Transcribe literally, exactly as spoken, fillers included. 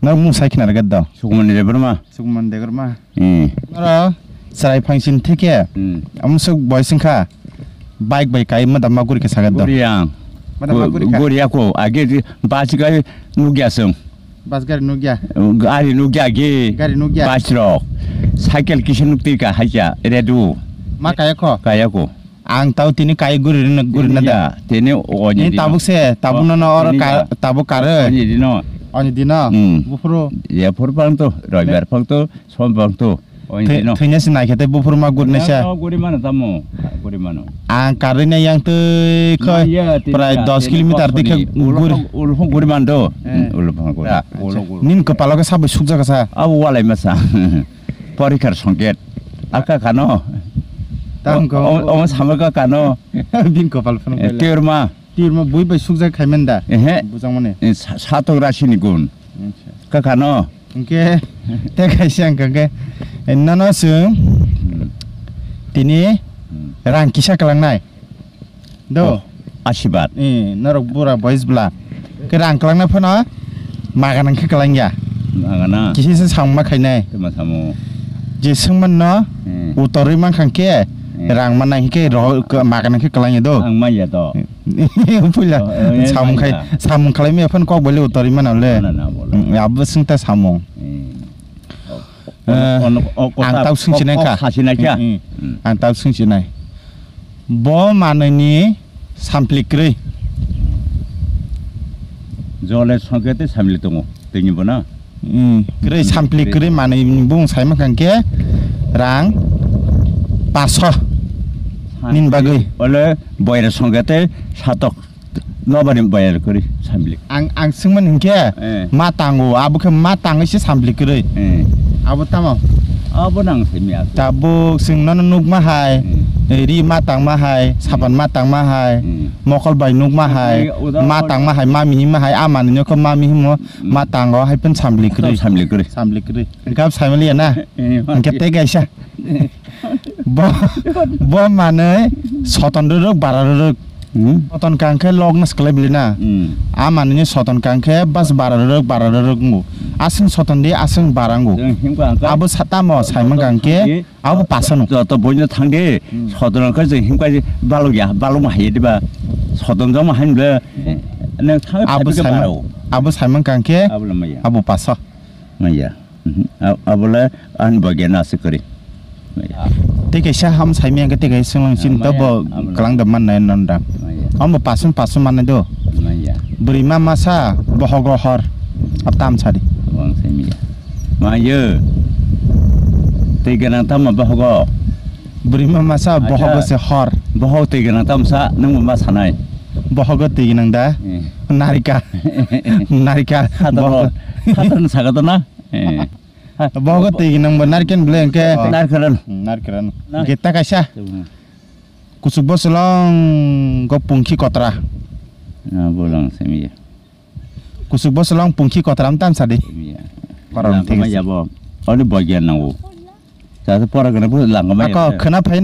Norok mung sai khna rwgwi do. Sukumani Debbarma. Sukumani Debbarma. Hmm. Noro chwrai phangsin theke. Hmm. Amsuk boys wngkha. Bike bai kai ma da ma guri khe sagat do. Guri ang. Ma da ma guri kha. Guri ako age di bus gari nugya sung. Bus gari nugya. Gari nugya ge. Gari nugya. Bus rok. Cycle kisa nugti ka haja redu. Ma kaya kho. Kaya ko. Ang tau tini kai guri rina, guri na da. Tini o ni tabuk se, tabuk no no oro ka, tabuk kare. O ni dino. O ni dino. Hmm. Buphuru. Ya phur pang to, roibar pang to, som pang to. O ni dino. Thwina se nai khe tei buphuru ma guri na se. Guri mano tamo. Guri mano. Ang karwi na yang twi khoi prai dos kilometer dikhe guri. Ulphang guri mando. Ulphang guri. Nin kwpalo khe sabo sukjak sa. Abo walai masa. Porikhar songket. Aka kano. Tamo kho. Omo sama ka kano. Bin kopal phano. Tirma. Tirma bui bai sukjak khaiman da. Ehe. Bujang mane. Satok rasi ni gun. Acha. Ka kano. Hwnkhe te kaisa hwnkhe nono chwng tini rang kisa kwlangnai. Do. Asibad. Eh, norok bura boys bla. Ke rang kwlangna phano magana khe kwlangya. Magana. Kisi se samung ma khainai. Tuma samu. Je swngman no utorwi mankha khe rang manai khe magana khe kwlangya do. Ang manya to. Puila samung khai samung khlai me phano kok bole utorwi mana le. Abo swngta samung. Ang tau swngsinai kha. Ang tau swngsinai. Bo manwini sampli kwrwi. Jole songke tei sampli tongo. Tini bo na. Kwrwi sampli kwrwi manwi bung sai mankha khe rang paso. Nin bagwi. Ole boyre songke tei satok. Nobani bayar kori samli. Ang ang swngmani hinkhe ma tango, abo khe ma tangwi se samli kwrwi. Abo tamo? Abo nang simi ako. Tabuk swng nono nukma hai, ri ma tangma hai, sapan ma tangma hai, mokol bai nukma hai, ma tangma hai, ma mihima hai, a manwi no khe ma mihimo ma tango hai pun samli kwrwi. Samli kwrwi. Samli kwrwi. Gap saimaliya na? Hinkhe tei kaisa. Bo bo manwi soton rwrwk bara rwrwk. Soton kang khe log nas kwlai bili na. A manwi ni soton kang khe bas bara rwrwk bara rwrwk wngo. Aswng soton di aswng bara wngo. Abo sa tamo saimang kang khe abo pasano. Joto boino thang de soton khe jeng himkha balok ya balok ma hai diba. Soton jama hai bile. Abo saimang kang khe abo pasa. Maya. Abole ani bagya na aswk kwrwi. Tei kaisa ham saimaya khe tei kaisa swnglang chini to bo kwlang da mannai non da. Amo pasun pasun mannai do. Bwrwi ma masa bohogo hor. Ab tam sadi. Wang saimaya. Mayo. Tei ganang tamo bohogo. Bwrwi ma masa bohogo se hor. Bohog tei ganang tamo sa nang ma sanai. Bohogo tei ganang da. Narika. Narika. Bohogo. Hatan sagato na. Bohogo twi nang bo narikhen bwle hwnkhe. Narikhen. Narikhen. Hwnkhe ta kaisa. Kuchuk bosolong go pungkhi kotra. Bolong semiya. Kuchuk bosolong pungkhi kotra am tam sadi. Korong thik. Yabo. Oni bogyan nango. Jate pora gana bo langma. Ako khwna phai.